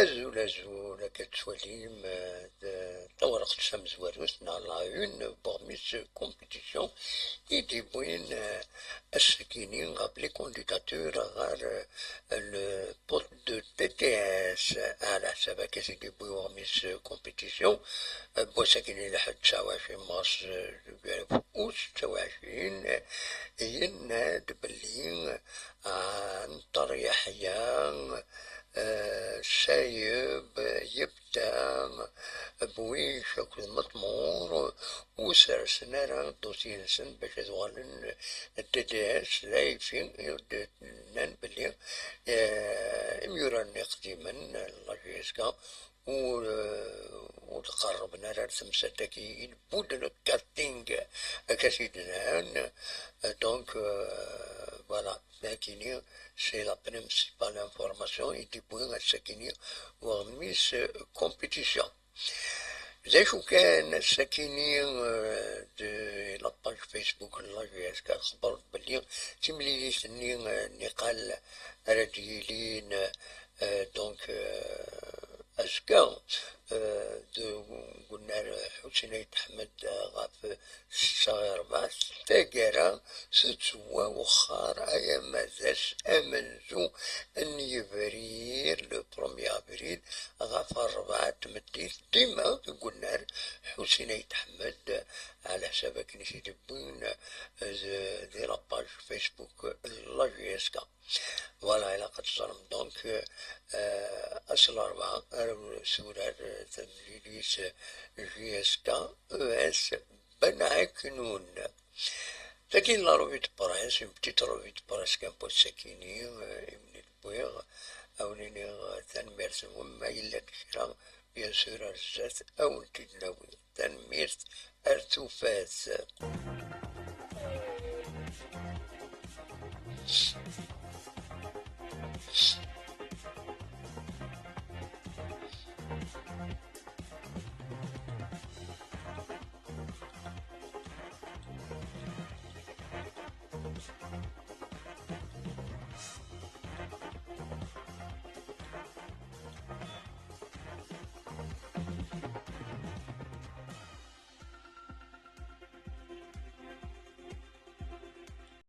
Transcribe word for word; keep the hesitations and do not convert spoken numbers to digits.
Azul, azul, akka tettwalim, eh, d tawriqt tamezwarut neɣ la une n weɣmis compétition i d-yewwin, eh, ass-agi-ni ɣef les candidatures ɣer, eh, le poste de T T S. Ɛla ḥsab akka i d-yewwi weɣmis compétition, eh, n wass-agi-ni lḥedd tesɛa u ɛecrin mars, eh, deg alef u setta u ɛecrin, eh, yenna-d belli, eh, Anṭer Yeḥya, eh, Sayeb, Yebda, Bwic akked Meṭmur ur sersen ara ddusi-nsen bac ad uɣalen d T T S. D ayfi i d-nnan belli, eh, imyurar-nni iqdimen n la J S K ur, eh, ur d-qerrben ara ar temsalt-agi, il boude le casting, akka s-i d-nnan. Donc, euh, voilà, nekkini, c'est la principale information i d-yewwi ass-akini weɣmis, euh, compétition. D acu kan, ass-akini, euh, de la page Facebook n la J S K, txebbreḍ belli timlilit-nni, euh, niqal ara d-yilin, euh, donc, euh, azekka, euh, d gunnar Ḥusin Ayt Ḥmed, euh, ɣef ssetta i rebɛa, taggara tettwawexxer, ay ama d ass amenzu n yebrir, le premier avril, ɣef rebɛa n tmeddit, dima deg unnar Ḥusin Ayt Ḥmed, ɛla ḥsab akken i t-id-wwin, euh, di la page Facebook n la J S K. Voilà, ilaq ad teẓrem. Donc, euh, ass n larebɛa ara turar, euh, temlilit, euh, J S K E S Bani Aknun. Tagi la revue de presse, une petite revue de presse kan n wass-akini, euh, i wen-id-wwiɣ, a wen-iniɣ, euh, tanemmirt-nwen, ma yella-d kra, bien sûr, ar zdat a wen-t-id-nawi. Tanemmirt, ar tufat.